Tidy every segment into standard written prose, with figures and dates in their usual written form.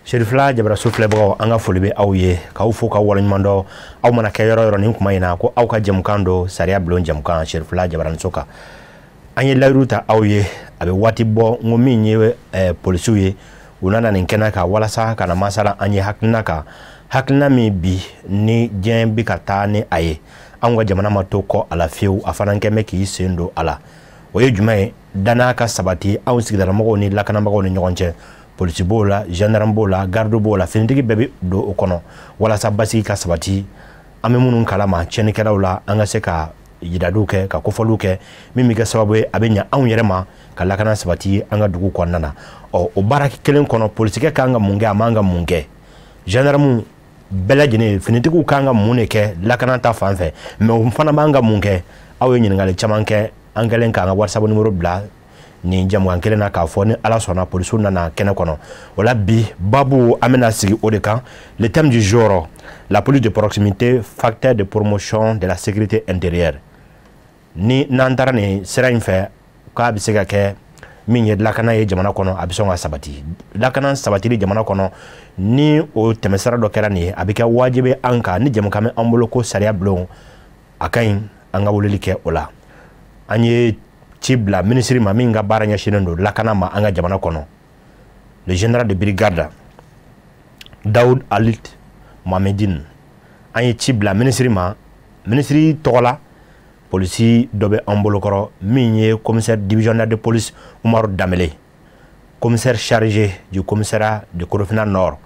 Cherifla Jabaraso filɛbagaw, an ka foli bɛ aw ye k'aw fo k'aw waleɲuman dɔn. Aw mana kɛ yɔrɔ yɔrɔ nin kuma in na, ko aw ka jɛmukan don, sariya bulon jɛmukan, Cherifla Jabaraninso kan. An ye layiru ta aw ye a bɛ waati bɔ, n ko min ye polisiw ye, u nana nin kɛnɛ kan walasa ka na masala an ye hakilina kan, hakilina min bi ni diɲɛ bɛ ka taa ni a ye. Anw ka jamana ma to kɔ a la fiyewu, a fana kɛn bɛ k'i sen don a la. O ye jumɛn ye? Danaya ka sabati anw sigidalamɔgɔw ni lakanabagaw ni ɲɔgɔn cɛ. Polisi b'o la, gendarme b'o la, garde b'o la, finitigi bɛɛ bɛ don o kɔnɔ walasa basigi ka sabati. An bɛ minnu kalama tiɲɛnikɛlaw la, an ka se ka yiraliw kɛ, ka kofɔliw kɛ, min bɛ kɛ sababu ye a bɛ ɲɛ anw yɛrɛ ma ka lakana sabati an ka dugu kɔnɔna na. Ɔ, o baara kelen kɔnɔ, polisikɛ kan ka mun kɛ, a man ka mun kɛ? Gendarme bɛɛ lajɛlen, finitigiw kan ka mun de kɛ lakana ta fan fɛ? Mais o fana b'an ka mun kɛ? Aw ye ɲininkali caman kɛ an kɛlen k'an ka WhatsApp numéro bila nin jamukan kelen na k'a fɔ ni Ala sɔnna polisiw nana kɛnɛ kɔnɔ. O la bi babu, an bɛna sigi o de kan. Le thème du jour: la police de proximité, facteur de promotion de la sécurité intérieure. Ni n'an taara nin sira in fɛ, k'a bɛ se ka kɛ min ye lakana ye jamana kɔnɔ, a bɛ sɔn ka sabati. Lakana sabatili jamana kɔnɔ, ni o tɛmɛsira dɔ kɛra nin ye, a bɛ kɛ wajibi an kan. Ni jamukan bɛ an bolo ko sariya bulon, a ka ɲi an ka weleli kɛ o la. An ye ci bila minisiri ma min ka baara ɲɛsinnen don lakana ma an ka jamana kɔnɔ, le général de brigade Daoud Alit Mohamedine. An ye ci bila minisiri ma. Minisiri tɔgɔ la, polisi dɔ bɛ an bolokɔrɔ min ye commissaire divisionnaire de police Umaru Danbele, commissaire chargé du commissariat de Korofina Nord.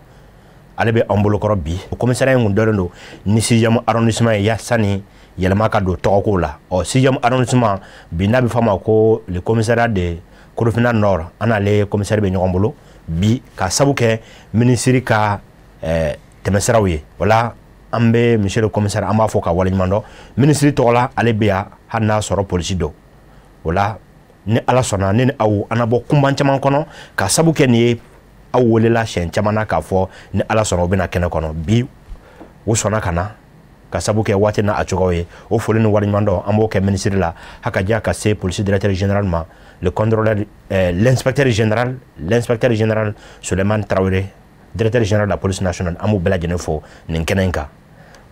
Ale bɛ an bolokɔrɔ bi. O commissariat in kun dɔnnen don ni 6e arrondissement ye sani yɛlɛma ka don tɔgɔko la. Ɔ, 6e arrondissement bi, n'a bɛ fɔ a ma ko le commissariat de Korofina Nord, an n'ale commissaire bɛ ɲɔgɔn bolo bi ka sabu kɛ minisiri ka tɛmɛsiraw ye. O la, an bɛ monsieur le commissaire, an b'a fɔ ka waleɲuman dɔn minisiri tɔgɔ la. Ale bɛ yan hali n'a sɔrɔ polisi don. O la, ni Ala sɔnna, ne ni aw, an na bɔ kunban caman kɔnɔ ka sabu kɛ nin ye. Aw welela siɲɛ caman na k'a fɔ ni Ala sɔnna u bɛna kɛnɛ kɔnɔ. Bi u sɔnna ka na ka sabu kɛ waati n'a a cogoyaw ye. O foli ni waleɲuman dɔn, an b'o kɛ minisiri la hakaja ka se polisi directeur général ma, le contrôleur, l'inspecteur général, l'inspecteur général Suleiman Traoré, directeur général de la police nationale. An b'u bɛɛ lajɛlen fo nin kɛnɛ in kan.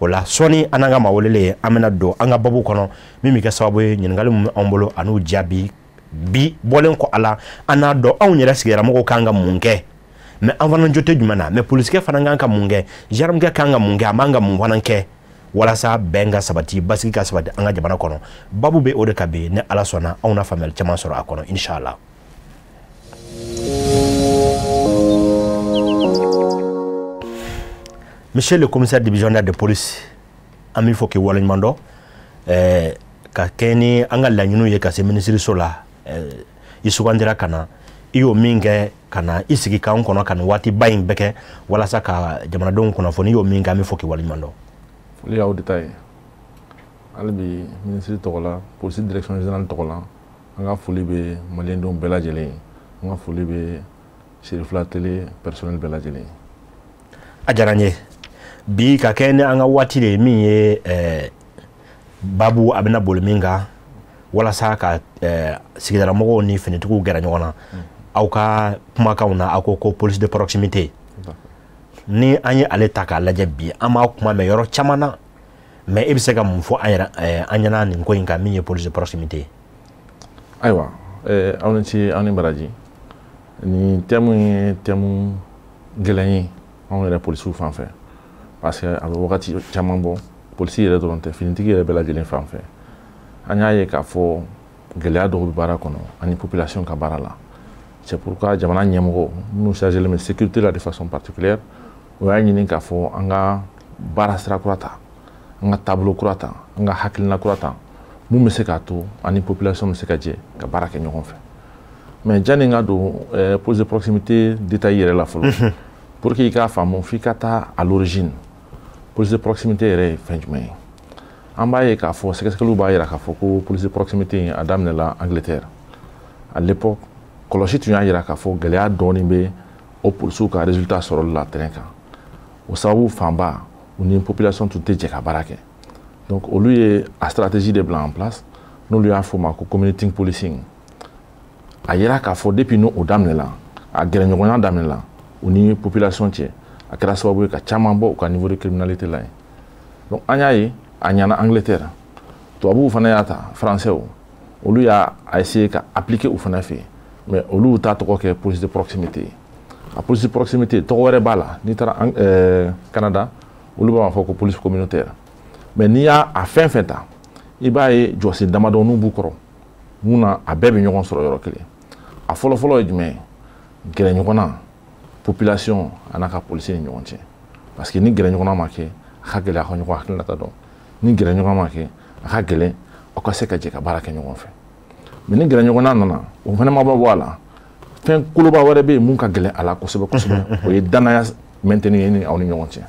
O la, sɔɔni an n'an ka maa welelen, an bɛna don an ka babu kɔnɔ min bɛ kɛ sababu ye ɲininkali min bɛ anw bolo an'u jaabi. Bi bɔlen kɔ a la, an n'a dɔn anw yɛrɛ sigidalamɔgɔw kan ka mun kɛ, mais an fana jo tɛ jumɛn na? Mais polisikɛ fana kan ka mun kɛ? Gendarmekɛ kan ka mun kɛ? A man ka mun fana kɛ walasa bɛn ka sabati, basigi ka sabati an ka jamana kɔnɔ? Babu bɛ o de kan bi. Ni Ala sɔnna, anw na faamuyali caman sɔrɔ a kɔnɔ, inshallah. Monsieur le commissaire divisionnaire de police, an b'i fɔ k'i waleɲuman dɔn ka kɛ ni an ka laɲiniw ye ka se minisiriso la. I sugandira ka na, i y'o min kɛ ka na i sigi k'an kɔnɔ ka nin waatiba in bɛɛ kɛ walasa ka jamanadenw kunnafoni, i y'o min kɛ, an bɛ fɔ k'i waleɲuman dɔn. Foli y'aw de ta ye. Hali bi, minisiri tɔgɔ la, polisi direction générale tɔgɔ la, an ka foli bɛ maliyɛndenw bɛɛ lajɛlen ye, an ka foli bɛ Cherifla Télé personnel bɛɛ lajɛlen ye. A diyara n ye. Bi ka kɛ ni an ka waati de ye min ye, babu a bɛna boli min kan walasa ka sigidalamɔgɔw ni finitigiw gɛrɛ ɲɔgɔn na, aw ka kumakanw na, aw ko ko police de proximité. Ni an ye ale ta k'a lajɛ bi, an b'a kuma mɛn yɔrɔ caman na, mais e bɛ se ka mun fɔ an yɛrɛ an ɲɛna nin ko in kan min ye police de proximité ye? Ayiwa, aw ni ce, aw ni baraji. Nin thème ye thème gɛlɛn ye anw yɛrɛ polisiw fan fɛ, parce que a bɛ wagati caman bɔ, polisi yɛrɛ dɔrɔn tɛ, finitigi yɛrɛ bɛɛ lajɛlen fan fɛ, an y'a ye k'a fɔ gɛlɛya dɔw bɛ baara kɔnɔ ani population ka baara la. C'est pourquoi jamana ɲɛmɔgɔ minnu chargé bɛ sécurité la de façon particulière, o y'a ɲini k'a fɔ an ka baara sira kura ta, an ka taabolo kura ta, an ka hakilina kura ta mun bɛ se k'a to ani population bɛ se ka jɛ ka baara kɛ ɲɔgɔn fɛ. Mais janni n ka don police de proximité détail yɛrɛ la fɔlɔ, pour que i k'a faamu, f'i ka taa à l'origine. Police de proximité yɛrɛ ye fɛn jumɛn ye? An b'a ye k'a fɔ sɛgɛsɛgɛliw b'a yira k'a fɔ ko police de proximité in a daminɛla Angleterre. À l'époque, kɔlɔsi tun y'a yira k'a fɔ gɛlɛya dɔɔnin bɛ o polisiw ka résultat sɔrɔli la terrain kan. O sababu fanba, u ni population tun tɛ jɛ ka baara kɛ. Donc olu ye a stratégie de bila en place, n'olu y'a fɔ o ma ko community policing. A yira k'a fɔ depuis n'o daminɛla, a gɛrɛɲɔgɔnya daminɛla. U ni population cɛ, a kɛra sababu ye ka caman bɔ u ka niveau de criminalité la yen. Donc an y'a ye a ɲɛna Angleterre, tubabuw fana y'a ta, français olu y'a essayer ka appliquer u fana fɛ yen, mais olu t'a tɔgɔ kɛ police de proximité ye. A police de proximité, tɔgɔ wɛrɛ b'a la. N'i taara Canada, olu b'a fɔ ko police communautaire. Mais n'i y'a a fɛn fɛn ta, i b'a ye jɔsen damadɔninw b'u kɔrɔ mun na a bɛɛ bɛ ɲɔgɔn sɔrɔ yɔrɔ kelen. A fɔlɔ-fɔlɔ ye jumɛn ye? Gɛrɛ ɲɔgɔn na population a n'a ka polisi ni ɲɔgɔn cɛ, parce que ni gɛrɛ ɲɔgɔnna ma kɛ, a ka gɛlɛn a ka ɲɔgɔn hakilinata dɔn. Ni gɛrɛ ɲɔgɔn ma kɛ, a ka gɛlɛn aw ka se ka jɛ ka baara kɛ ɲɔgɔn fɛ. Mais ni gɛrɛ ɲɔgɔnna nana, o fana ma bɔ a la, fɛn koloba wɛrɛ bɛ yen mun ka gɛlɛn a la kosɛbɛ kosɛbɛ, o ye danaya maintenir ni aw ni ɲɔgɔn cɛ.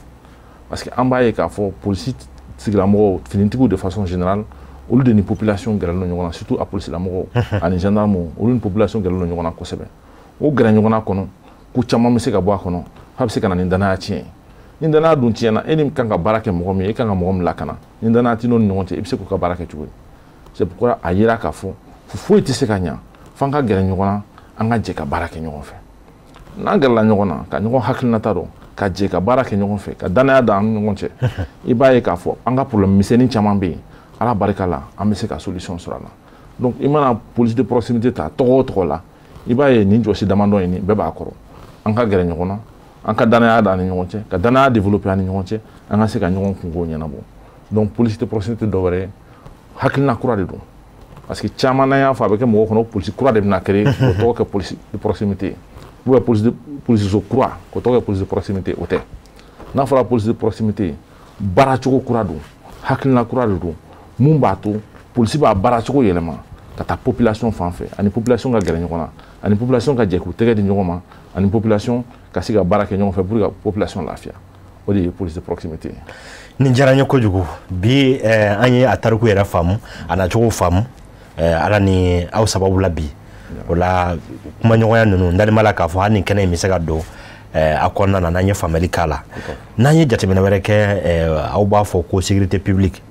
Parce que an b'a ye k'a fɔ polisi tigilamɔgɔw, finitigiw de façon générale, olu de ni population gɛrɛlen don ɲɔgɔn na, surtout a polisilamɔgɔw ani gendarmew, olu ni population gɛrɛlen don ɲɔgɔn na kosɛbɛ. O gɛrɛ ɲɔgɔnna kɔnɔ, ko caman bɛ se ka bɔ a kɔnɔ, f'a bɛ se ka na ni danaya tiɲɛ ye. Ni danaya dun tiɲɛna, e ni kan ka baara kɛ mɔgɔ min ye, e kan ka mɔgɔ min lakana, ni danaya t'i n'o ni ɲɔgɔn cɛ, i bɛ se k'u ka baara kɛ cogo di? C'est pourquoi a yira k'a fɔ foyi tɛ se ka ɲa f'an ka gɛrɛ ɲɔgɔn na, an ka jɛ ka baara kɛ ɲɔgɔn fɛ. N'an gɛrɛla ɲɔgɔn na, ka ɲɔgɔn hakilinata dɔn, ka jɛ ka baara kɛ ɲɔgɔn fɛ, ka danaya da an ni ɲɔgɔn cɛ, i b'a ye k'a fɔ an ka problème misɛnnin caman bɛ yen, Ala barika la, an bɛ se ka solution sɔrɔ a la. Donc i mana police de proximité ta tɔgɔ o tɔgɔ la, i b'a ye nin jɔsi damadɔ in nin bɛɛ b'a kɔrɔ. An ka gɛrɛ ɲɔgɔn na, an ka danaya da an ni ɲɔgɔn cɛ, ka danaya développer an ni ɲɔgɔn cɛ, an ka se ka ɲɔgɔn kungo ɲɛnabɔ. Donc police de proximité dɔ wɛrɛ ye hakilina kura de don, parce que caman n'an y'a fɔ, a bɛ kɛ mɔgɔw kɔnɔ polisi kura de bɛna créer k'o tɔgɔ kɛ police de proximité, ou bien police de polisiso kura k'o tɔgɔ kɛ police de proximité. O tɛ. N'a fɔra police de proximité, baaracogo kura don, hakilina kura de don mun b'a to polisi b'a baaracogo yɛlɛma ka taa population fan fɛ, ani population ka gɛrɛ ɲɔgɔn na, ani population ka jɛ k'u tɛgɛ di ɲɔgɔn ma, ani population ka se ka baara kɛ ɲɔgɔn fɛ pour que population lafiya. O de ye police de proximité ye. Nin diyara n ye kojugu. Bi an ye a tariku yɛrɛ faamu, a nacogo faamu, Ala ni aw sababu la. Bi o la, kumaɲɔgɔnya ninnu, n dalen b'a la k'a fɔ hali nin kɛnɛ in bɛ se ka don a kɔnɔna na, n'an ye faamuyali k'a la. N'an ye jateminɛ wɛrɛ kɛ, aw b'a fɔ ko sécurité publique,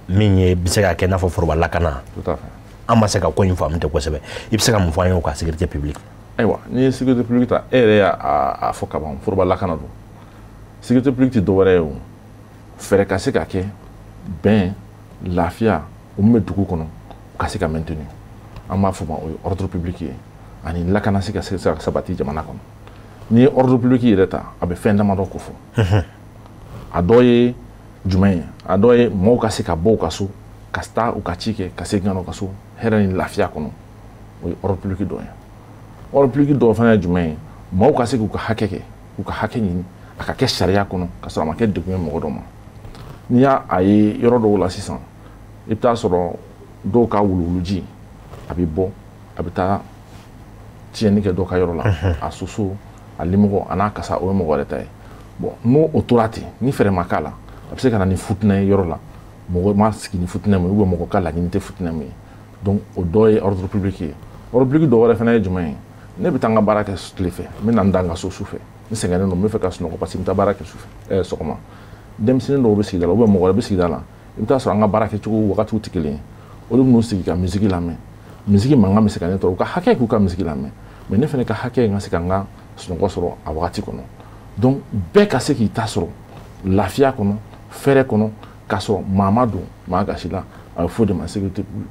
min ye bɛ se ka kɛ i n'a fɔ foroba lakana. An ma se ka ko in faamu tɛ kosɛbɛ. I bɛ se ka mun fɔ an ye o kan, sécurité publique? Ayiwa, n'i ye sécurité publique ta, e yɛrɛ y'a fɔ kaban, foroba lakana don. Sécurité publique tɛ dɔwɛrɛ ye, o fɛɛrɛ ka se ka kɛ bɛn, lafiya o min bɛ dugu kɔnɔ, o ka se ka maintenir. An b'a fɔ o ma, o ye ordre public ye, ani lakana se ka se ka sabati jamana kɔnɔ. N'i ye ordre public yɛrɛ ta, a bɛ fɛn damadɔ ko fɔ. A dɔ ye jumɛn ye? A dɔ ye mɔgɔw ka se ka bɔ u ka so ka taa u ka ci kɛ, ka segin ka na u ka so hɛrɛ ni lafiya kɔnɔ. O ye ordre public dɔ ye. Ordre public dɔ fana ye jumɛn ye? Mɔgɔw ka se k'u ka hakɛ kɛ, k'u ka hakɛ ɲini, a ka kɛ sariya kɔnɔ, ka sɔrɔ a ma kɛ degun ye mɔgɔ dɔ ma. N'i y'a a ye yɔrɔ dɔw la sisan, i bɛ taa sɔrɔ dɔw ka wuluwuluji a bɛ bɔ, a bɛ taa tiɲɛni kɛ dɔ ka yɔrɔ la, a soso, a limɔgɔ, a n'a kasa, o ye mɔgɔ wɛrɛ ta ye. Bon, n'o o tora ten, ni fɛɛrɛ ma k'a la, a bɛ se ka na ni futinɛ ye yɔrɔ la. Mɔgɔ ma sigi ni futinɛ min ye, ou bien mɔgɔ ka laɲini tɛ futinɛ min ye. Donc o dɔ ye ordre public ye. Ordre public dɔ wɛrɛ fana ye jumɛn ye? Ne bɛ taa n ka baara kɛ tile fɛ, n bɛ na n da n ka so su fɛ, n sɛgɛnnen don, n bɛ fɛ ka sunɔgɔ parce que n bɛ taa baara kɛ su fɛ, sɔgɔma. Denmisɛnnin dɔw bɛ sigida la, ou bien mɔgɔ wɛrɛ bɛ sigida la, i bɛ taa sɔrɔ an ka baara kɛcogo wagatiw tɛ kelen ye. Olu bɛ n'u sigi ka musique lamɛn. Musique mankan bɛ se ka ne tɔɔrɔ. U ka hakɛ k'u ka musique lamɛn, mais ne fana ka hakɛ ye n ka se ka n ka sunɔgɔ sɔrɔ a wagati kɔnɔ. Donc bɛɛ ka se k'i ta sɔrɔ lafiya kɔnɔ, fɛrɛ kɔnɔ, k'a sɔrɔ maa ma don maa gasi la. A bɛ fɔ o de ma sécurité publique.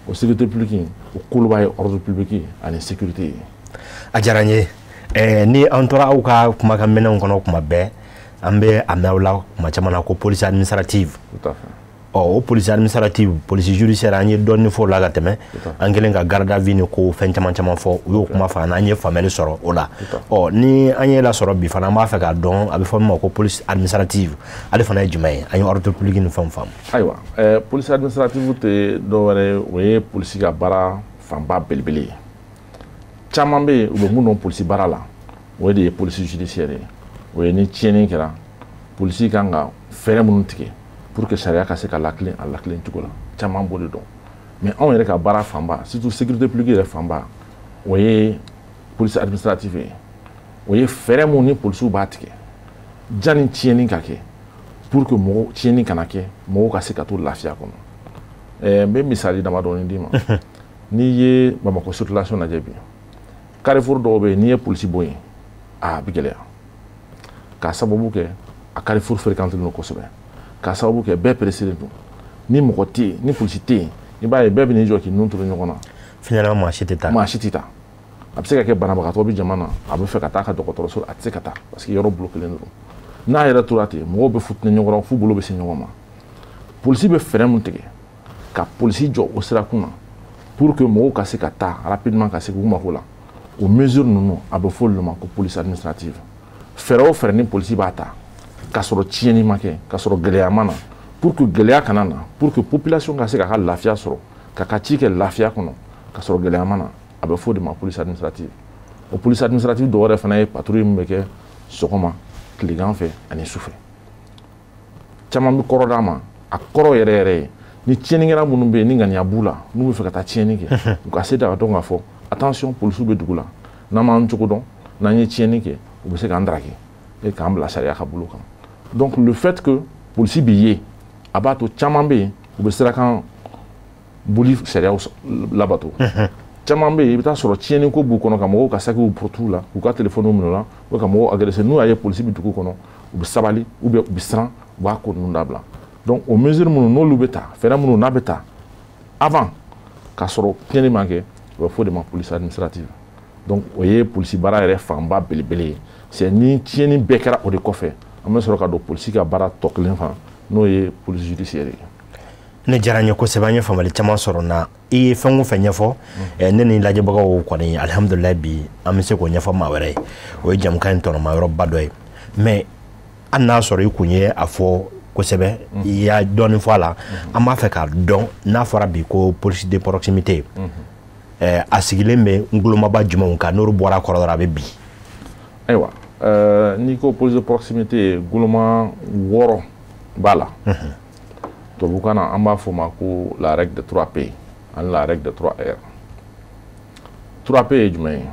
O sécurité publique in, o koloba ye ordre public ye ani sécurité ye. A diyara n ye. Ni an tora aw ka kumakan minɛnw kɔnɔ kuma bɛɛ, an bɛ a mɛn aw la kuma caman na ko police administrative. Tout à fait. Ɔ, o police administrative, police judiciaire, an ye dɔɔni fɔ o la ka tɛmɛ. An kɛlen ka garde à vue ni ko fɛn caman caman fɔ, u y'o kuma fɔ an na, an ye faamuyali sɔrɔ o la. Ɔ, ni an ye lasɔrɔ bi fana, an b'a fɛ k'a dɔn, a bɛ fɔ min ma ko police administrative, ale fana ye jumɛn ye? An ye ordre public ni fɛnw faamu. Ayiwa, police administrative tɛ dɔwɛrɛ ye, o ye polisi ka baara fanba belebele ye. Caman bɛ yen, u bɛ mun dɔn polisi baara la, o de ye police judiciaire ye. O ye ni tiɲɛni kɛra, polisi kan ka fɛɛrɛ minnu tigɛ pour que sariya ka se ka lakilen a lakilen cogo la, caman b'o de dɔn. Mais anw yɛrɛ ka baara fanba, surtout sécurité publique yɛrɛ fanba, o ye police administrative ye. O ye fɛɛrɛ mun ni polisiw b'a tigɛ janni tiɲɛni ka kɛ, pour que mɔgɔw tiɲɛni kana kɛ, mɔgɔw ka se ka to lafiya kɔnɔ. N bɛ misali damadɔni d'i ma. N'i ye Bamakɔ circulation lajɛ bi, carrefour dɔw bɛ yen, n'i ye polisi bɔ yen A bɛ gɛlɛya k'a sababu kɛ a carrefour fréquenté don kosɛbɛ, k'a sababu kɛ bɛɛ pressé don. Ni mɔgɔ tɛ yen, ni polisi tɛ yen, i b'a ye bɛɛ bɛ n'i jɔ k'i nun turu ɲɔgɔn na. Finalement maa si tɛ taa. Maa si tɛ taa. A bɛ se ka kɛ banabagatɔ bɛ jama na, a bɛ fɛ ka taa a ka dɔgɔtɔrɔso, a tɛ se ka taa parce que yɔrɔ bloqué don. N'a yɛrɛ tora ten, mɔgɔw bɛ futinɛ ɲɔgɔn kɔrɔ f'u bolo bɛ se ɲɔgɔn ma. Polisi bɛ fɛɛrɛ mun tigɛ ka polisi jɔ o sirakun na pour que mɔgɔw ka se ka taa rapidement ka se k'u mako la, o mesure ninnu, a bɛ fɔ olu ma ko police administrative. Fɛɛrɛ o fɛɛrɛ ni polisi b'a ta k'a sɔrɔ tiɲɛni ma kɛ, k'a sɔrɔ gɛlɛya ma na, pour que gɛlɛya kana na, pour que population ka se k'a ka lafiya sɔrɔ, k'a ka ci kɛ lafiya kɔnɔ k'a sɔrɔ gɛlɛya ma na, a bɛ fɔ o de ma police administrative. O police administrative dɔw yɛrɛ fana ye patrouille min bɛ kɛ sɔgɔma, tilegan fɛ ani sufɛ. Caman bɛ kɔrɔ d'a ma. A kɔrɔ yɛrɛ yɛrɛ ye ni tiɲɛnikɛla minnu bɛ yen, ni ŋaniya b'u la, n'u bɛ fɛ ka taa tiɲɛni kɛ, u ka se ka dɔn k'a fɔ attention, polisiw bɛ dugu la, n'an m'an cogo dɔn, n'an ye tiɲɛni kɛ, u bɛ se k'an daraki et k'an bila sariya ka bolo kan. Donc le fait que polisi bɛ ye, a b'a to caman bɛ yen, u bɛ sirakan boli sariyaw labato. Caman bɛ yen, i bɛ taa sɔrɔ tiɲɛni ko b'u kɔnɔ, ka mɔgɔw ka sakiw porte la, k'u ka telefɔniw minɛ u la, ou ka mɔgɔw agresser. N'u y'a ye polisi bɛ dugu kɔnɔ, u bɛ sabali ou bien u bɛ siran, u b'a ko ninnu dabila. Donc o mesure minnu n'olu bɛ ta, fɛɛrɛ minnu n'a bɛ ta avant k'a sɔrɔ tiɲɛni ma kɛ, o bɛ fɔ o de ma police administrative. Donc o ye polisi baara yɛrɛ fanba belebele ye. C'est ni tiɲɛni bɛɛ kɛra, o de kɔfɛ an bɛ sɔrɔ ka don polisi ka baara tɔ kelen fan, n'o ye police judiciaire ye. Ne diyara n ye kosɛbɛ. An ye faamuyali caman sɔrɔ na. I ye fɛn o fɛn ɲɛfɔ ne ni lajɛbagaw kɔni, alihamudulilayi, bi an bɛ se k'o ɲɛfɔ maa wɛrɛ ye. O ye jamukan in tɔnɔma yɔrɔba dɔ ye. Mais hali n'a sɔrɔ i kun ye a fɔ kosɛbɛ, i y'a dɔɔnin fɔ a la, an b'a fɛ k'a dɔn, n'a fɔra bi ko police de proximité, a sigilen bɛ ngulomaba jumɛnw kan? N'olu bɔra a kɔrɔ dɔrɔn, a bɛ bi. Ayiwa, n'i ko police de proximité, guloma 6 b'a la. Tubabukan na, an b'a fɔ o ma ko la règle de 3 P ani la règle de 3 R. 3 P ye jumɛn ye?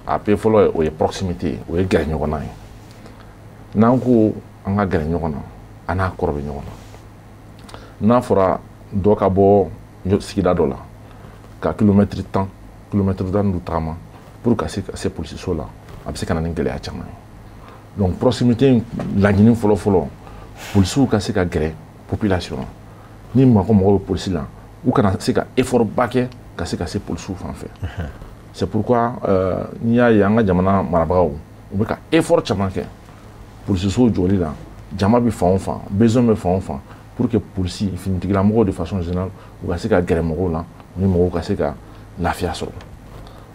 A P fɔlɔ ye, o ye proximité ye, o ye gɛrɛ ɲɔgɔn na ye. N'an ko an ka gɛrɛ ɲɔgɔn na, an n'a kɔrɔ bɛ ɲɔgɔn na. N'a fɔra dɔ ka bɔ sigida dɔ la ka kilomɛtiri 10, kilomɛtiri 15 tagama pour ka se polisiso la, a bɛ se ka na ni gɛlɛya caman ye. Donc proximité in laɲini fɔlɔ fɔlɔ, polisiw ka se ka gɛrɛ population na. Ni mɔgɔ mɔgɔ bɛ polisi la, u kana se ka effort ba kɛ ka se ka se polisiw fan fɛ. C'est pourquoi n'i y'a ye an ka jamana marabagaw, u bɛ ka effort caman kɛ polisisow jɔli la, jama bɛ fan o fan, besoin bɛ fan o fan, pour que polisi finitigilamɔgɔw, de façon générale, u ka se ka gɛrɛ mɔgɔw la, ni mɔgɔw ka se ka lafiya sɔrɔ.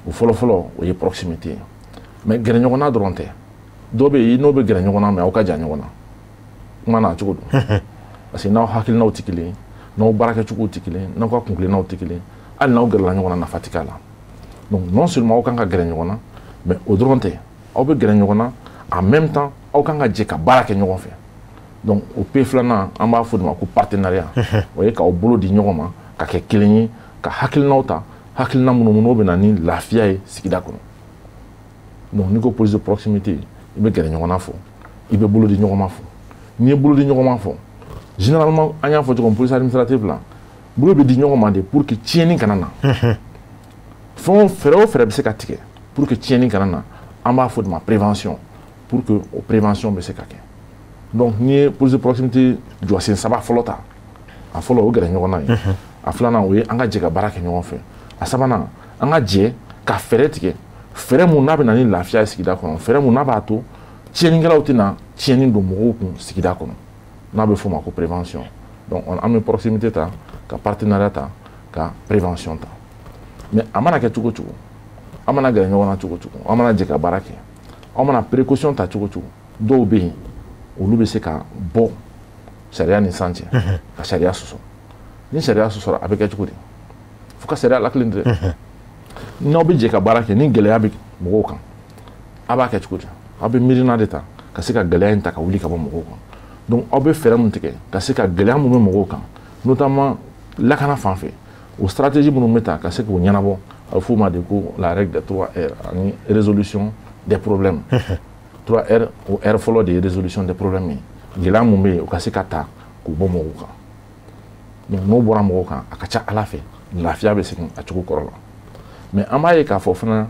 O fɔlɔ fɔlɔ, o ye proximité ye. Mais gɛrɛ ɲɔgɔn na dɔrɔn tɛ. Dɔw bɛ yen, n'o bɛ gɛrɛ ɲɔgɔn na, mais aw ka jan ɲɔgɔn na, kuma n'a cogo don, parce que n'aw hakilinaw tɛ kelen ye, n'aw baarakɛcogow tɛ kelen ye, n'aw ka kuntilennaw tɛ kelen ye, hali n'aw gɛrɛla ɲɔgɔn na, nafa tɛ k'a la. Donc non seulement aw kan ka gɛrɛ ɲɔgɔn na, mais o dɔrɔn tɛ, aw bɛ gɛrɛ ɲɔgɔn na, en même temps aw kan ka jɛ ka baara kɛ ɲɔgɔn fɛ. Donc o P filanan, an b'a fɔ o de ma ko partenariat. O ye k'aw bolo di ɲɔgɔn ma ka kɛ kelen ye, ka hakilinaw ta, hakilina minnu n'o bɛ na ni lafiya ye sigida kɔnɔ. Donc n'i ko police de proximité, i bɛ gɛrɛ ɲɔgɔn na fɔ, i bɛ bolo di ɲɔgɔn ma fɔ. N'i ye bolo di ɲɔgɔn ma fɔ, généralement an y'a fɔ cogo min, police administrative la, bolo bɛ di ɲɔgɔn ma de pour que tiɲɛni kana na. Fɛn o fɛɛrɛ o fɛɛrɛ bɛ se ka tigɛ pour que tiɲɛni kana na, an b'a fɔ o de ma prévention, pour que o prévention bɛ se ka kɛ. Donc n'i ye police de proximité jɔsen saba fɔlɔ ta, a fɔlɔ, o gɛrɛ ɲɔgɔn na ye, a filanan, o ye an ka jɛ ka baara kɛ ɲɔgɔn fɛ, a sabanan, an ka jɛ ka fɛɛrɛ tigɛ, fɛɛrɛ mun n'a bɛ na ni lafiya ye sigida kɔnɔ, fɛɛrɛ mun n'a b'a to tiɲɛnikɛlaw tɛna tiɲɛni don mɔgɔw kun sigida kɔnɔ, n'a bɛ f'o ma ko prévention. Donc an bɛ proximité ta, ka partenariat ta, ka prévention ta. Mais a mana kɛ cogo o cogo, an mana gɛrɛ ɲɔgɔn na cogo o cogo, an mana jɛ ka baara kɛ, aw mana précaution ta cogo o cogo, dɔw bɛ yen, olu bɛ se ka bɔ sariya ni san cɛ ka sariya sɔsɔ. Ni sariya sɔsɔra, a bɛ kɛ cogo di? Fo ka sariya lakilen dɛ. N'aw bɛ jɛ ka baara kɛ, ni gɛlɛya bɛ mɔgɔw kan, a b'a kɛ cogo di? Aw bɛ miirina de ta ka se ka gɛlɛya in ta ka wuli ka bɔ mɔgɔw kan. Donc aw bɛ fɛɛrɛ mun tigɛ ka se ka gɛlɛya mun bɛ mɔgɔw kan, notamment lakana fan fɛ, o stratégie minnu bɛ ta ka se k'o ɲɛnabɔ, a bɛ f'o ma de ko la règle des 3 R ani résolution des problèmes. 3 R, o R fɔlɔ de ye résolution des problèmes ye. Gɛlɛya mun bɛ yen, o ka se ka ta k'o bɔ mɔgɔw kan. Donc n'o bɔra mɔgɔw kan, a ka ca Ala fɛ, lafiya bɛ segin a cogo kɔrɔ la. Mais an b'a ye k'a fɔ fana,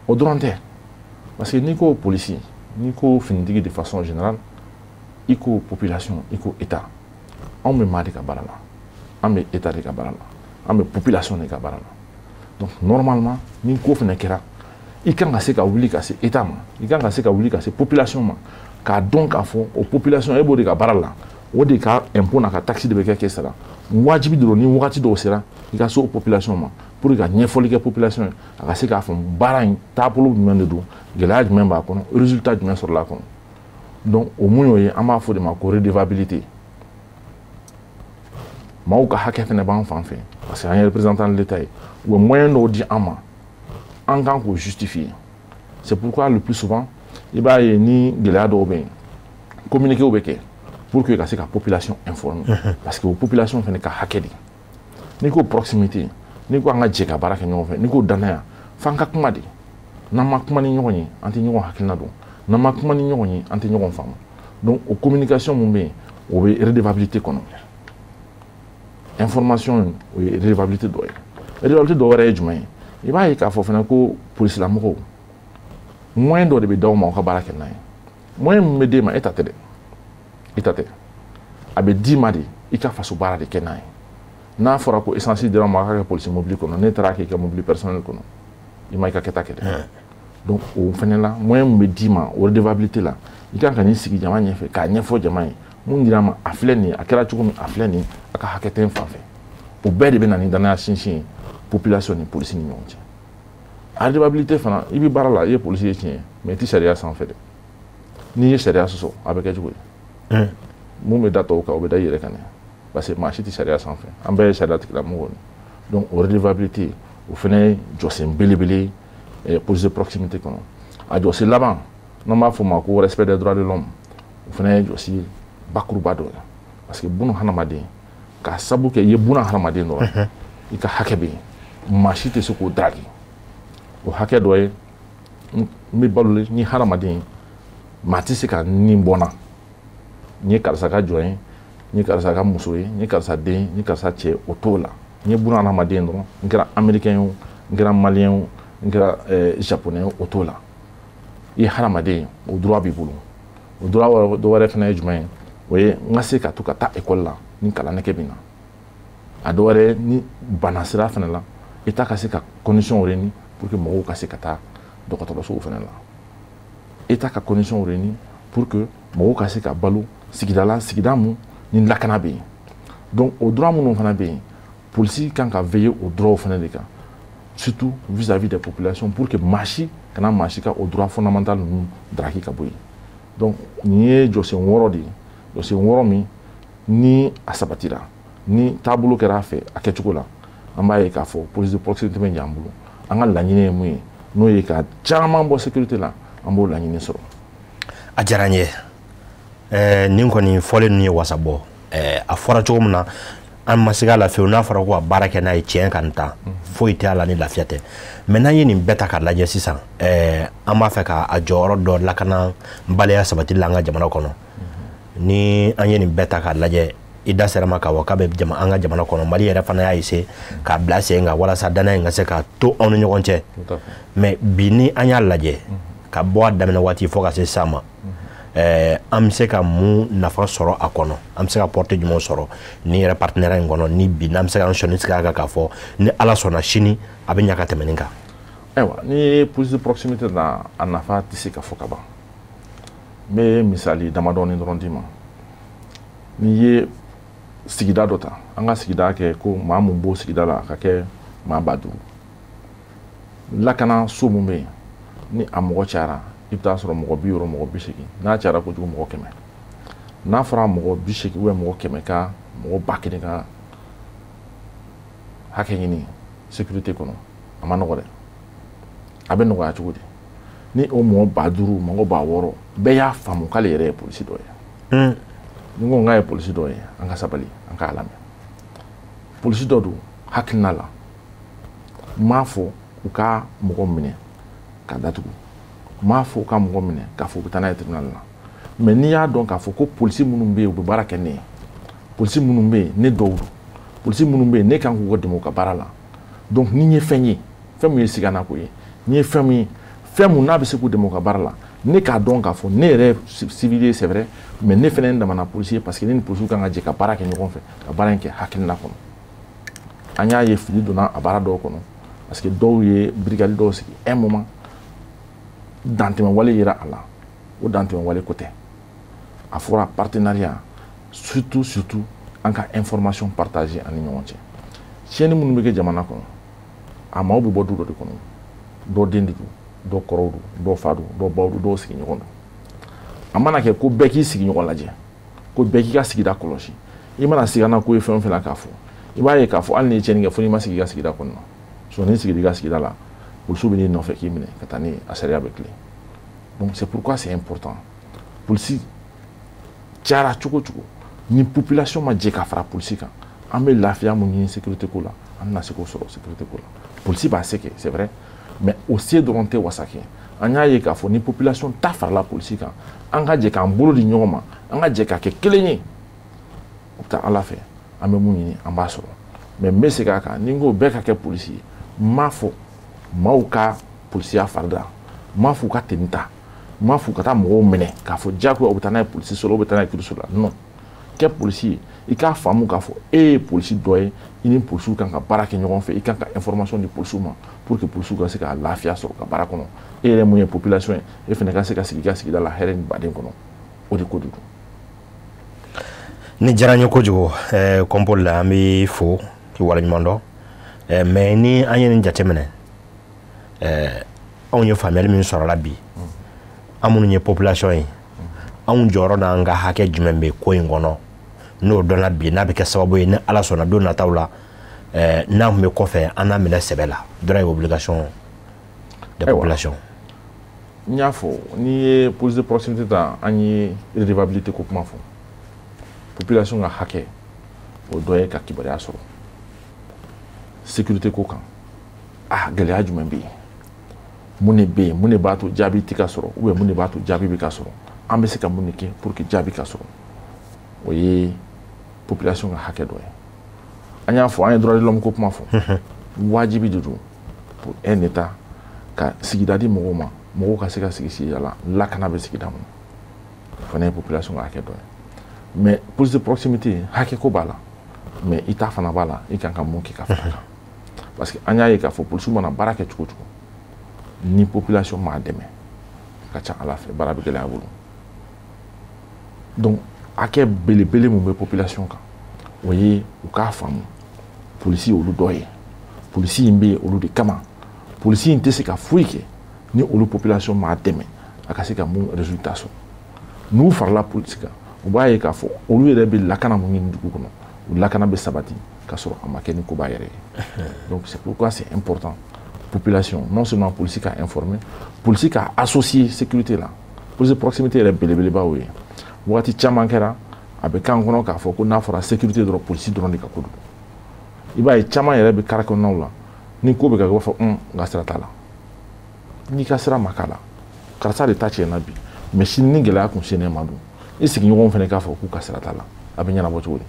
o dɔrɔn tɛ. Parce que n'i ko polisi, n'i ko finitigi de façon générale, i ko population, i ko état, anw bɛ maa de ka baara la, an bɛ état de ka baara la, an bɛ population de ka baara la. Donc normalement, ni ko fana kɛra, i kan ka se ka wuli ka se état ma, i kan ka se ka wuli ka se population ma, k'a dɔn k'a fɔ o population e b'o de ka baara la, o de ka impôt n'a ka taxe de bɛ kɛ k'e sara. Wajibi dɔrɔn ni wagati dɔw sera, i ka se o population ma pour que ka ɲɛfɔli kɛ population ye, a ka se k'a faamu baara in taabolo jumɛn de don, gɛlɛya jumɛn b'a kɔnɔ, résultat jumɛn sɔrɔla a kɔnɔ. Donc o mun y'o ye, an b'a fɔ de ma ko redevabilité. Maaw ka hakɛ fɛnɛ b'an fan fɛ, parce que an ye représentant de l'État ye, u bɛ moyen dɔw di an ma, an kan k'o justifier. C'est pourquoi le plus souvent, i b'a ye ni gɛlɛya dɔw bɛ yen, communiqué bɛ kɛ pour que ka se ka population informer, parce que o population fɛnɛ ka hakɛ de. N'i ko proximité, n'i ko an ka jɛ ka baara kɛ ɲɔgɔn fɛ, n'i ko danaya, f'an ka kuma de. N'an ma kuma ni ɲɔgɔn ye, an tɛ ɲɔgɔn hakilina dɔn. N'an ma kuma ni ɲɔgɔn ye, an tɛ ɲɔgɔn faamu. Donc o communication mun bɛ yen, o bɛ redevabilité kɔnɔ. Information, o ye redevabilité dɔ ye. Redevabilité dɔ wɛrɛ ye jumɛn ye? I b'a ye k'a fɔ fana ko polisilamɔgɔw, moyen dɔ de bɛ d'aw ma aw ka baara kɛ n'a ye. Moyen min bɛ d'e ma, e ta tɛ dɛ, e ta tɛ, a bɛ d'i ma de i ka faso baara de kɛ n'a ye. N'a fɔra ko essence dira ma, a ka kɛ polisi mobili kɔnɔ, ne taara k'i ka mobili personnel kɔnɔ, i ma i ka kɛta kɛ dɛ. Donc o fɛnɛ la, moyen min bɛ d'i ma, o redevabilité la, i kan ka n'i sigi jama ɲɛfɛ k'a ɲɛfɔ jama ye, mun dira ma, a filɛ nin ye, a kɛra cogo min, a filɛ nin ye, a ka hakɛ tɛ n fan fɛ. O bɛɛ de bɛ na ni danaya sinsin ye population ni polisi ni ɲɔgɔn cɛ. A redevabilité fana, i bɛ baara la, i ye polisi ye tiɲɛ, mais i tɛ sariya sanfɛ dɛ. N'i ye sariya sɔsɔ, a bɛ kɛ cogo di? Mun bɛ da tɔw kan, o bɛ da i yɛrɛ kan dɛ, parce que maa si tɛ sariya sanfɛ, an bɛɛ ye sariya tigilamɔgɔw ye. Donc o redevabilité, o fana ye jɔsen belebele ye police de proximité kɔnɔ. A jɔsen laban, n'an b'a fɔ o ma ko respect des droits de l'homme, o fana ye jɔsi bakuruba dɔ ye, parce que buna hadamaden, k'a sabu kɛ i ye buna hadamaden dɔrɔn, i ka hakɛ bɛ yen, maa si tɛ se k'o daraki. O hakɛ dɔ ye, n bɛ balo ni hadamaden, maa tɛ se ka nin bɔ n na. N ye karisa ka jɔn ye, n ye karisa ka muso ye, n ye karisa den, n ye karisa cɛ, o t'o la. N ye buna hadamaden dɔrɔn, n kɛra américain ye o, n kɛra malien o, n kɛra japonais ye, o t'o la. I ye hadamaden ye, o droit b'i bolo. O droit dɔ wɛrɛ fana ye jumɛn ye? O ye n ka se ka to ka taa école la ni kalan nɛgɛ bɛ na. A dɔ wɛrɛ, ni bana sira fana la, État ka se ka condition réunir pour que mɔgɔw ka se ka taa dɔgɔtɔrɔsow fana la. État ka condition réunir pour que mɔgɔw ka se ka balo sigida la, sigida mun ni lakana bɛ yen. Donc o droit minnu fana bɛ yen, polisi kan ka veiller o droit fana de kan, surtout vis-à-vis des populations, pour que maa si kana maa si ka o droit fondamental ninnu daraki ka bɔ yen. Donc nin ye jɔsen 6 de ye, jɔsen 6 min ni a sabatira, ni taabolo kɛra a fɛ a kɛcogo la, an b'a ye k'a fɔ police de proximité bɛ ɲɛ an bolo. An ka laɲini ye mun ye, n'o ye ka caman bɔ sécurité la, an b'o laɲini sɔrɔ. A diyara n ye. Nin kɔni fɔlen ninnu ye wasa bɔ. A fɔra cogo min na, an ma se k'a la fiyewu. N'a fɔra ko ka baara kɛ n'a ye tiɲɛ kan tan, foyi tɛ a la ni lafiya tɛ. Mais n'an ye nin bɛɛ ta k'a lajɛ sisan, an b'a fɛ k'a jɔyɔrɔ dɔ lakanabaliya sabatili la an ka jamana kɔnɔ. Ni an ye nin bɛɛ ta k'a lajɛ, i da sera ma k'a fɔ k'a bɛ an ka jamana kɔnɔ, Mali yɛrɛ fana y'a essayer k'a bila sen kan walasa danaya in ka se ka to anw ni ɲɔgɔn cɛ. Mais bi ni an y'a lajɛ ka bɔ a daminɛ waati fo ka se sisan ma, an bɛ se ka mun nafa sɔrɔ a kɔnɔ? An bɛ se ka portée jumɛn sɔrɔ nin yɛrɛ partenariat in kɔnɔ, ni bi n'an bɛ se k'an sɔnni sigi a kan k'a fɔ ni Ala sɔnna sini a bɛ ɲɛ ka tɛmɛ nin kan? Ayiwa, n'i ye police de proximité la, a nafa tɛ se ka fɔ ka ban. N bɛ misali damadɔni dɔrɔn d'i ma. N'i ye sigida dɔ ta, an ka sigida kɛ ko maa mun b'o sigida la, a ka kɛ maa 5000, lakana so mun bɛ yen, ni a mɔgɔ cayara, i bɛ taa sɔrɔ mɔgɔ 60, mɔgɔ 80, n'a cayara kojugu mɔgɔ 100. N'a fɔra mɔgɔ 80 ou mɔgɔ 100 ka mɔgɔ 1000 ka hakɛ ɲini sécurité kɔnɔ, a ma nɔgɔ dɛ. A bɛ nɔgɔya cogo di ni o mɔgɔ 5000, mɔgɔ 6000 bɛɛ y'a faamu k'ale yɛrɛ ye polisi dɔ ye? Ni ko n k'a ye polisi dɔ ye, an ka sabali, an k'a lamɛn. Polisi dɔ don hakilina la, n m'a fɔ u ka mɔgɔ minɛ ka datugu, n m'a fɔ u ka mɔgɔ minɛ k'a fɔ u bɛ taa n'a ye tribunal la, mais n'i y'a dɔn k'a fɔ ko polisi minnu bɛ yen, u bɛ baara kɛ ne ye, polisi minnu bɛ yen, ne dɔw don, polisi minnu bɛ yen, ne kan k'u ka dɛmɛ u ka baara la. Donc ni n ye fɛn ye, fɛn min ye siganako ye, n ye fɛn min ye, Fɛn mun n'a bɛ se k'u dɛmɛ u ka baara la, ne k'a dɔn k'a fɔ ne yɛrɛ civil ye, c'est vrai, mais ne fana ye n damana policier, parce que ne ni policiw kan ka jɛ ka baara kɛ ɲɔgɔn fɛ, ka baara in kɛ hakilina kɔnɔ. An y'a ye fili donna a baara dɔw kɔnɔ, parce que dɔw ye brigade dɔw sigi un moment, dantɛmɛ wale yera a la. O dantɛmɛ wale ko tɛ, a fɔra partenariat, surtout surtout an ka information partager an ni ɲɔgɔn cɛ. Tiɲɛni minnu bɛ kɛ jamana kɔnɔ, a maaw bɛ bɔ du dɔ de kɔnɔ, dɔ den de don, dɔ kɔrɔw don, dɔw fa don, dɔw baw don, dɔw sigiɲɔgɔn don. A mana kɛ ko bɛɛ k'i sigiɲɔgɔn lajɛ, ko bɛɛ k'i ka sigida kɔlɔsi, i mana sigana ko ye fɛn o fɛn la k'a fɔ, i b'a ye k'a fɔ hali n'i ye tiɲɛni kɛ, fo n'i ma sigi i ka sigida kɔnɔna na. N'i sigira i ka sigida la, polisiw bɛ n'i nɔfɛ k'i minɛ ka taa ni a sariya bɛ tilen. Donc c'est pourquoi c'est important. Polisi cayara cogo o cogo, ni population ma jɛ ka fara polisi kan, an bɛ lafiya mun ɲini sécurité ko la, an bɛna se k'o sɔrɔ sécurité ko la. Polisi b'a se kɛ, c'est vrai, mais o se dɔrɔn tɛ wasa kɛ. An y'a ye k'a fɔ ni population ta farala polisi kan, an ka jɛ k'an bolo di ɲɔgɔn ma, an ka jɛ ka kɛ kelen ye, o bɛ taa Ala fɛ, an bɛ mun ɲini, an b'a sɔrɔ. Mais n bɛ segin a kan, ni n ko bɛɛ ka kɛ polisi ye, n m'a fɔ maaw ka polisiya farida, n m'a fɔ u ka tenue ta, n m'a fɔ u ka taa mɔgɔw minɛ k'a fɔ diyagoya u bɛ taa n'a ye polisiso la, u bɛ taa n'a ye kiiriso la. Non, kɛ polisi ye, i k'a faamu k'a fɔ e ye polisi dɔ ye, i ni polisiw kan ka baara kɛ ɲɔgɔn fɛ, i kan ka information di polisiw ma pour que polisiw ka se ka lafiya sɔrɔ ka baara kɔnɔ. E yɛrɛ mun ye population ye, e fana ka se ka sigi i ka sigida la hɛrɛ ni baden kɔnɔ. O de ko de don. Ni diyara n ye kojugu, Kɔnpoli la, an bɛ fo k'i waleɲuman dɔn. Mais ni an ye nin jateminɛ, anw ye faamuyali min sɔrɔ la bi, an minnu ye population ye, anw jɔyɔrɔ n'an ka hakɛ jumɛn bɛ ko in kɔnɔ, n'o dɔnna bi, n'a bɛ kɛ sababu ye, ni Ala sɔnna, don nataw la, n'an tun bɛ kɔfɛ, an n'a minɛ sɛbɛ la, droit et obligation des populations. N y'a fɔ, n'i ye police de proximité ta, an ye redevabilité ko kuma fɔ. Population ka hakɛ, o dɔ ye ka kibaruya sɔrɔ sécurité ko kan. Ah, gɛlɛya jumɛn bɛ yen, mun de bɛ yen, mun de b'a to jaabi tɛ ka sɔrɔ, ou bien mun de b'a to jaabi bɛ ka sɔrɔ, an bɛ se ka mun de kɛ pour que jaabi ka sɔrɔ, o ye population ka hakɛ dɔ ye. An y'a fɔ, an ye droit de l'homme ko kuma fɔ. Wajibi de don pour un état ka sigida di mɔgɔw ma, mɔgɔw ka se ka sigi sigida la, lakana bɛ sigida mun, o fana ye population ka hakɛ dɔ ye. Mais police de proximité, hakɛ ko b'a la, mais i ta fana b'a la, i kan ka mun kɛ ka fara kan, parce que an y'a ye k'a fɔ polisiw mana baara kɛ cogo o cogo, ni population m'a dɛmɛ, a ka ca Ala fɛ, baara bɛ gɛlɛya a bolo. Donc hakɛ belebele mun bɛ population kan, o ye u k'a faamu polisi ye olu dɔ ye, polisi in bɛ yen olu de kama, polisi in tɛ se ka foyi kɛ ni olu population m'a dɛmɛ a ka se ka mun résultat sɔrɔ. N'u farala polisi kan, u b'a ye k'a fɔ olu yɛrɛ bɛ lakana mun ɲini dugu kɔnɔ, o lakana bɛ sabati ka sɔrɔ a ma kɛ ni koba yɛrɛ ye. Donc c'est pourquoi c'est important, population, non seulement polisi ka informer, polisi ka associer sécurité la. Police de proximité yɛrɛ belebeleba o ye. Waati caman kɛra a bɛ k'an kɔnɔ k'a fɔ ko n'a fɔra sécurité dɔrɔn, polisi dɔrɔn de ka ko don. I b'a ye caman yɛrɛ bɛ kari kɔnɔnaw la, ni ko bɛ ka kɛ, u b'a fɔ n ka sira t'a la, n'i ka sira ma k'a la, karisa de ta tiɲɛna bi, mais sini ni gɛlɛya kun sennen ma don, i sigiɲɔgɔnw fana k'a fɔ k'u ka sira t'a la, a bɛ ɲɛnabɔ cogo di?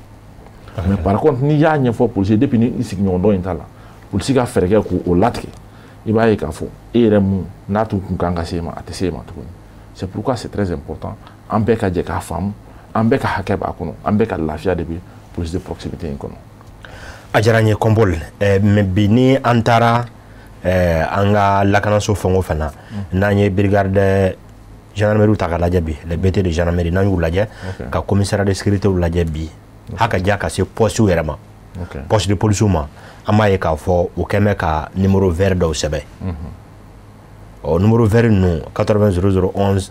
Mais par contre, n'i y'a ɲɛfɔ polisi, depuis ni i sigiɲɔgɔn dɔ in t'a la, polisi ka fɛɛrɛ kɛ k'o latigɛ, i b'a ye k'a fɔ e yɛrɛ mun n'a tun kun kan ka se e ma, a tɛ se e ma tuguni. C'est pourquoi c'est très important, an bɛɛ ka jɛ k'a faamu, an bɛɛ ka hakɛ b'a kɔnɔ, an bɛɛ ka lafiya de bɛ police de proximité in kɔnɔ. A diyara n ye, Kɔnpoli. Mais bi, ni an taara an ka lakanaso fɛn o fɛn na, n'an ye brigade gendarmerie ta k'a lajɛ bi, les BT de gendarmerie, n'an y'u lajɛ, ka commissariat de sécurité lajɛ bi, haka diya ka se poste yɛrɛ ma, poste de police ma, an b'a ye k'a fɔ u kɛn bɛ ka numéro vert dɔw sɛbɛn. Ɔ, numéro vert ninnu, 80 00 11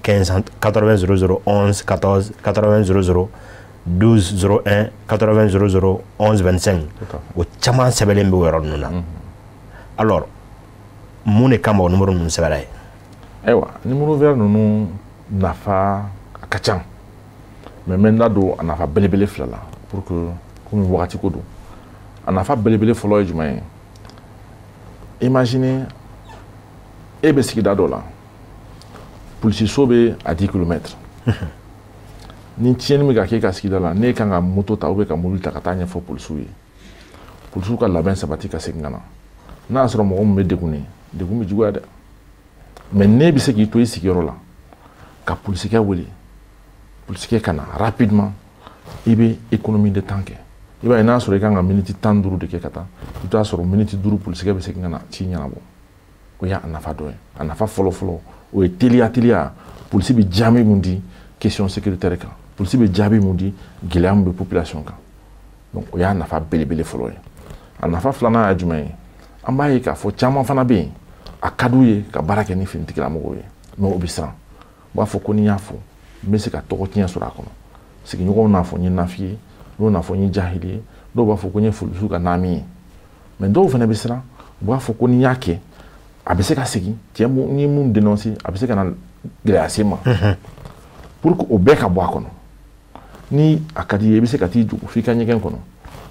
15, 80 00 11 14, 80 00 12 01, 80 00 11 25, o caman sɛbɛnlen bɛ o yɔrɔ ninnu na. Alors, mun de kama o numéro ninnu sɛbɛnna ye? Ayiwa, numéro vert ninnu nafa a ka ca, mais n bɛ n da don a nafa belebele fila la pour que, komi wagati ko don. A nafa belebele fɔlɔ ye jumɛn ye? Imaginez, e bɛ sigida dɔ la, polisiso bɛ à 10 kilomètres. Ni tiɲɛni bɛ ka k'e ka sigida la, n'e kan ka moto ta ou bien ka mobili ta ka taa ɲɛfɔ polisiw ye, polisiw ka labɛn sabati ka segin ka na, n'a y'a sɔrɔ mɔgɔ min bɛ degun, degun bɛ juguya dɛ. Mais ne bɛ se k'i to i sigiyɔrɔ la ka polisikɛ wele, polisikɛ ka na rapidement, i bɛ économie de temps kɛ. I b'a ye, n'a sɔrɔ i kan ka miniti 15 de kɛ ka taa, i bɛ taa sɔrɔ miniti 5, polisikɛ bɛ segin ka na ci ɲɛnabɔ. O y'a nafa dɔ ye. A nafa fɔlɔ-fɔlɔ, o ye teliya teliya. Polisi bɛ jaabi mun di question sécuritaire kan, polisi bɛ jaabi mun di gɛlɛya mun bɛ population kan? Donc o y'a nafa belebele fɔlɔ ye. A nafa filanan ye jumɛn ye? An b'a ye k'a fɔ caman fana bɛ yen, a ka d'u ye ka baara kɛ ni finitigilamɔgɔw ye, mais u bɛ siran. U b'a fɔ ko ni n y'a fɔ, n bɛ se ka tɔgɔ tiɲɛ sɔrɔ a kɔnɔ, sigiɲɔgɔnw n'a fɔ n ye nafi ye, dɔw n'a fɔ n ye jahili ye, dɔw b'a fɔ ko n ye polisiw ka naami ye. Mais dɔw fana bɛ siran, u b'a fɔ ko ni n y'a kɛ, a bɛ se ka segin cɛ n ye mun dénoncer, a bɛ se ka na gɛlɛya se n ma. Pour que o bɛɛ ka bɔ a kɔnɔ, ni a ka di i ye, i bɛ se ka t'i jɔ f'i ka ɲɛgɛn kɔnɔ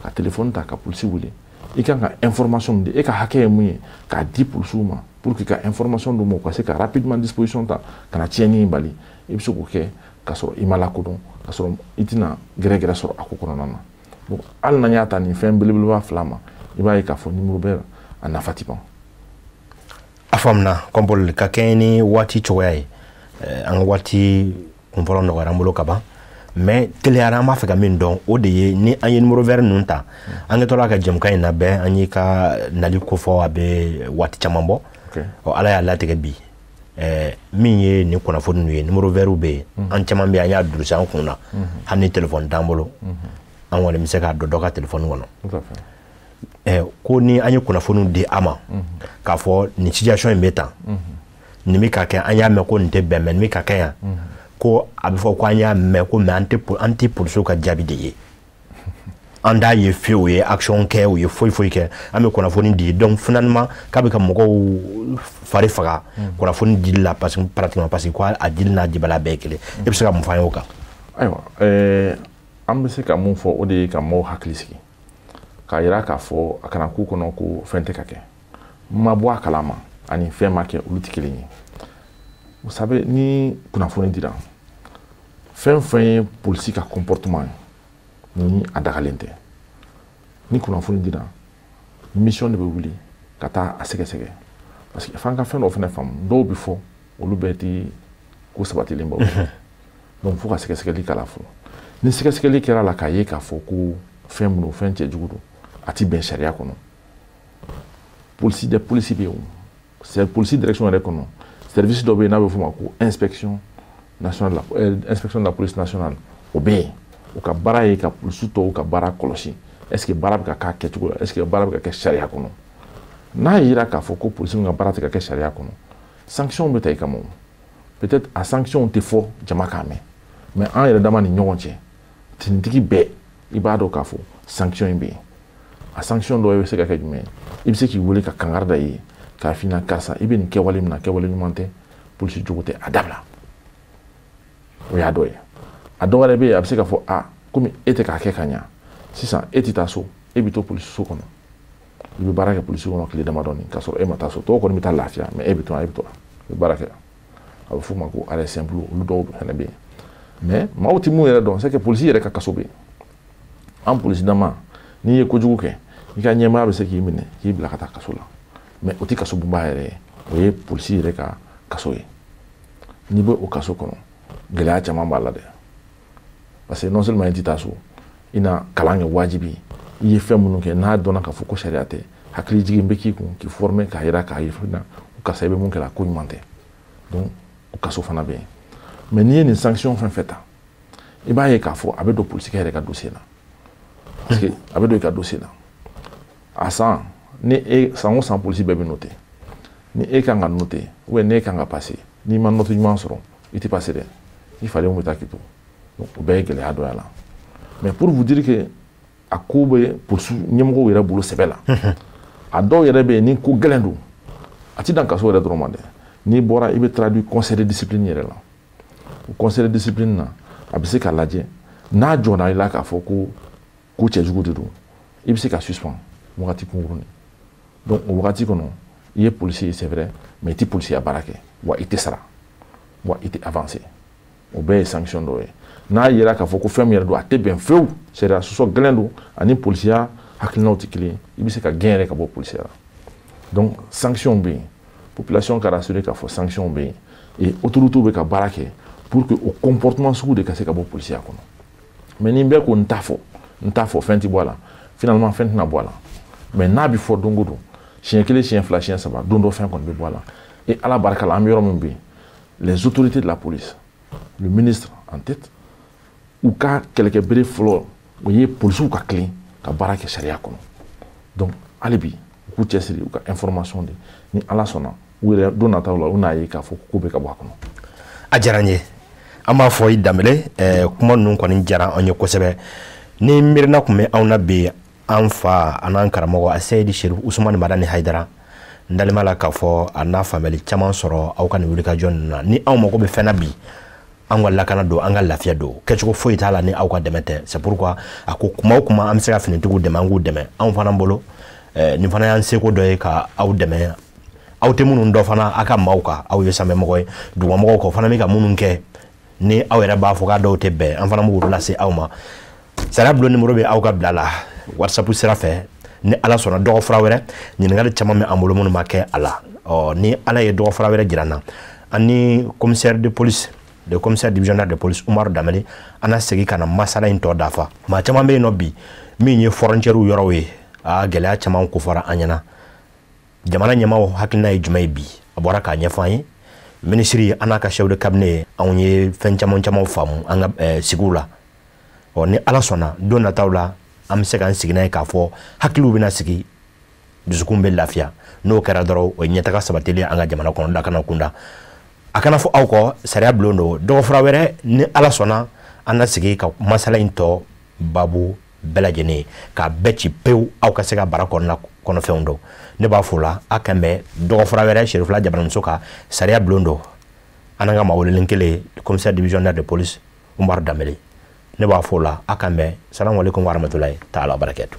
ka téléphone ta ka polisi wele. I kan ka information min di, e ka hakɛ ye mun ye, k'a di polisiw ma, pour que ka information d'u ma, u ka se ka rapidement disposition ta ka na tiɲɛni in bali. I bɛ se k'o kɛ k'a sɔrɔ i ma lakodɔn, k'a sɔrɔ i tɛna gɛrɛgɛrɛ sɔrɔ a ko kɔnɔna na. Donc hali n'an y'a ta nin fɛn belebeleba fila ma, i b'a ye k'a fɔ numéro vert, a nafa ti ban. A faamuna, Kɔnpoli. Ka kɛɲɛ ni waati cogoya ye, an ka waati kunfɔlɔ nɔgɔyara an bolo ka ban, mais teliyara. An b'a fɛ ka min dɔn, o de ye ni an ye numéro vert ninnu ta, an kɛtɔla ka jɛmukan in labɛn, an y'i ka nali kofɔ, a bɛ waati caman bɔ. Ɔ, Ala y'a latigɛ bi, min ye nin kunnafoni ninnu ye, numéro vert bɛ yen, an caman bɛ yen, an y'a durusi an kun na. Hali ni téléphone t'an bolo, an kɔni bɛ se k'a dɔn dɔ ka téléphone kɔnɔ, ko ni an ye kunnafoniw di a ma k'a fɔ nin situation in bɛ tan, nin bɛ ka kɛ, an y'a mɛn ko nin tɛ bɛn, mais nin bɛ ka kɛ yan, ko a bɛ fɔ ko an y'a mɛn ko, mais an tɛ polisiw ka jaabi de ye, an t'a ye fiyewu u ye action kɛ, u ye foyi foyi kɛ, an bɛ kunnafoni di. Donc finalement k'a bɛ ka mɔgɔw fari faga kunnafoni dili la, parce que pratiquement, parce que ko a dili n'a dibaliya bɛɛ ye kelen. E bɛ se ka mun fɔ an ye o kan? Ayiwa, an bɛ se ka mun fɔ, o de ye ka maaw hakili sigi, k'a yira k'a fɔ a kana k'u kɔnɔ ko fɛn tɛ ka kɛ. N ma bɔ a kalama ani fɛn ma kɛ, olu tɛ kelen ye. Vous savez, ni kunnafoni dira, fɛn fɛn ye polisi ka comportement ye ni a dagalen tɛ, ni kunnafoni dira, mission de bɛ wuli ka taa a sɛgɛsɛgɛ. Parce que f'an ka fɛn dɔ fana faamu, dɔw bɛ fɔ, olu bɛɛ ti ko sabatilen baw. Donc fo ka sɛgɛsɛgɛli k'a la fɔlɔ. Ni sɛgɛsɛgɛli kɛra la k'a ye k'a fɔ ko fɛn min don, fɛn cɛjugu don, a ti bɛn sariya kɔnɔ, polisi de polisi bɛ yen, o polisi direction yɛrɛ kɔnɔ, service dɔ bɛ yen n'a bɛ f'o ma ko inspection nationale, inspection de la police nationale, o bɛ yen. O ka baara ye ka polisi tɔw ka baara kɔlɔsi. Est ce que baara bɛ ka k'a kɛcogo la? Est ce que baara bɛ ka kɛ sariya kɔnɔ? N'a yira k'a fɔ ko polisi min ka baara tɛ ka kɛ sariya kɔnɔ, sanction bɛ ta i kama. Peut-être a sanction tɛ fɔ jama k'a mɛn, mais an yɛrɛ dama ni ɲɔgɔn cɛ, tinitigi bɛɛ, i b'a dɔn k'a fɔ sanction in bɛ yen. A sanction dɔ bɛ se ka kɛ jumɛn ye? I bɛ se k'i wele ka kangari da i ye k'a f'i ɲɛna: karisa, i bɛ nin kɛwale min na, kɛwale ɲuman tɛ, polisi jogo tɛ, a dabila. O y'a dɔ ye. A dɔ wɛrɛ bɛ yen, a bɛ se k'a fɔ: a komi e tɛ k'a kɛ ka ɲa, sisan e tɛ taa so, e bɛ to polisiso kɔnɔ, i bɛ baara kɛ polisi kɔnɔ tile damadɔni k'a sɔrɔ e ma taa so. Tɔw kɔni bɛ taa lafiya, mais e bɛ to yan, e bɛ to i bɛ baara kɛ. A bɛ f'o ma ko arrêt simple. Olu dɔw fana bɛ yen, mais maaw tɛ mun yɛrɛ dɔn, c'est que polisi yɛrɛ ka kaso bɛ yen. An polisi dama, n'i ye kojugu kɛ, i ka ɲɛmaaya bɛ se k'i minɛ k'i bila ka taa kaso la, mais o tɛ kaso bonba yɛrɛ ye, o ye polisi yɛrɛ ka kaso ye. N'i bɛ o kaso kɔnɔ, gɛlɛya caman b'a la dɛ, parce que non seulement i tɛ taa so, i na kalan kɛ wajibi. I ye fɛn minnu kɛ, n'a dɔnna k'a fɔ ko sariya tɛ, hakili jigin bɛ k'i kun, k'i former, k'a yira k'a yira karisa, i bɛ mun kɛ la, ko ɲuman tɛ. Donc o kaso fana bɛ yen. Mais n'i ye nin sanction fɛn fɛn ta, i b'a ye k'a fɔ a bɛ don polisikɛ yɛrɛ ka dossier la, parce que a bɛ don i ka dossier la. A san ni e, san o san, polisi bɛɛ bɛ noter. Ni e kan ka noter ou bien n'e kan ka passer, n'i ma note ɲuman sɔrɔ, i tɛ passer dɛ, i fadenw bɛ taa k'i to. Donc o bɛɛ ye gɛlɛya dɔ y'a la. Mais pour vous dire que a ko bɛ polisi ɲɛmɔgɔw yɛrɛ bolo sɛbɛ la. A dɔw yɛrɛ bɛ yen, ni ko gɛlɛn don, a ti dan kaso yɛrɛ dɔrɔn ma dɛ. N'i bɔra, i bɛ traduit conseil de discipline yɛrɛ la. O conseil de discipline na, a bɛ se ka lajɛ, n'a jɔnna i la k'a fɔ ko ko cɛjugu de don, i bɛ se ka suspend wagati kunkurunin. Donc o wagati kɔnɔ, i ye polisi ye, c'est vrai, mais i tɛ polisiya baara kɛ, wa i tɛ sara, wa i tɛ avancer. O bɛɛ ye sanction dɔ ye. N'a yera k'a fɔ ko fɛn min yɛrɛ don, a tɛ bɛn fewu, sariya sɔsɔ gɛlɛn don, ani polisiya hakilinaw tɛ kelen ye, i bɛ se ka gɛn yɛrɛ ka bɔ polisiya la. Donc sanction bɛ yen. Population ka rassurer k'a fɔ sanction bɛ yen et autorités bɛ ka baara kɛ pour que o comportement sugu de ka se ka bɔ polisiya kɔnɔ. Mais ni bɛɛ ko n t'a fɔ, n t'a fɔ, fɛn tɛ bɔ a la, finalement fɛn tɛna bɔ a la. Mais n'a bɛ fɔ don o don, siɲɛ kelen, siɲɛ fila, siɲɛ saba, don dɔ fɛn kɔni bɛ bɔ a la. Et Ala barika la, an bɛ yɔrɔ min bi, les autorités de la police, le ministre en tête, u ka kɛlɛkɛbere fɔlɔ o ye polisiw ka tilen ka baara kɛ sariya kɔnɔ. Donc hali bi u k'u cɛsiri, u ka information di, ni Ala sɔnna, u yɛrɛ don nataw la u n'a ye k'a fɔ ko bɛ ka bɔ a kɔnɔ. A diyara n ye. An b'a fɔ i Danbele, kuma ninnu kɔni diyara an ye kosɛbɛ. Ni miirina tun bɛ anw na bi, an fa an n'an karamɔgɔ a Seyidi Sherif Usumani Madani Hayidara, n dalen b'a la k'a fɔ a n'a faamuyali caman sɔrɔ aw ka nin wulikajɔ ninnu na. Ni anw mago bɛ fɛn na bi, an ka lakana don, an ka lafiya don, kɛcogo foyi t'a la ni aw ka dɛmɛ tɛ. C'est pourquoi a ko kuma o kuma an bɛ se ka finitigiw dɛmɛ, an k'u dɛmɛ. Anw fana bolo, nin fana y'an seko dɔ ye ka aw dɛmɛ. Aw tɛ minnu dɔn fana, aw ka maaw kan, aw ye sanfɛmɔgɔ ye, dugumamɔgɔw kan, o fana bɛ ka minnu kɛ ni aw yɛrɛ b'a fɔ k'a dɔw tɛ bɛn, an fana b'olu lase aw ma. Sariya bulon numéro bɛ aw ka bila la WhatsApp sira fɛ. Ni Ala sɔnna, dɔgɔ fura wɛrɛ, ɲininkali caman bɛ an bolo minnu ma kɛ a la. Ɔ ni Ala ye dɔgɔ fura wɛrɛ jira n na, ani commissaire de police, le commissaire divisionnaire de police Umaru Danbele, an na segin ka na masala in tɔ dafa. Maa caman bɛ yen nɔ bi min ye frontière yɔrɔw ye, a gɛlɛya caman kofɔra an ɲɛna. Jamana ɲɛmaaw hakilina ye jumɛn ye bi, a bɔra k'a ɲɛfɔ an ye. Minisiri an n'a ka chef de cabinet, anw ye fɛn caman caman faamu an ka sigiw la. Ɔ ni Ala sɔnna, don nataw la an bɛ se k'an sigi n'a ye k'a fɔ hakiliw bɛna sigi, dusukun bɛ lafiya. N'o kɛra dɔrɔn, o ye ɲɛtaga sabatili an ka jamana kɔnɔ lakana kunda. A kana fɔ aw kɔ, sariya bulon don. Dɔgɔ fura wɛrɛ, ni Ala sɔnna, an na sigi ka masala in tɔ baabu bɛɛ lajɛlen k'a bɛɛ ci pewu, aw ka se ka bara kɔnɔna kɔnɔfɛnw dɔn. Ne b'a fɔ la, a kan bɛn dɔgɔ fura wɛrɛ, Serifila Jabaramuso ka sariya bulon don. An n'an ka maa welelen kelen, commissaire divisionnaire de police Umaru Danbele. Ne b'a fɔ la, a kan bɛn. Salamu aleykum wa rahmatulahi taala wa barakatu.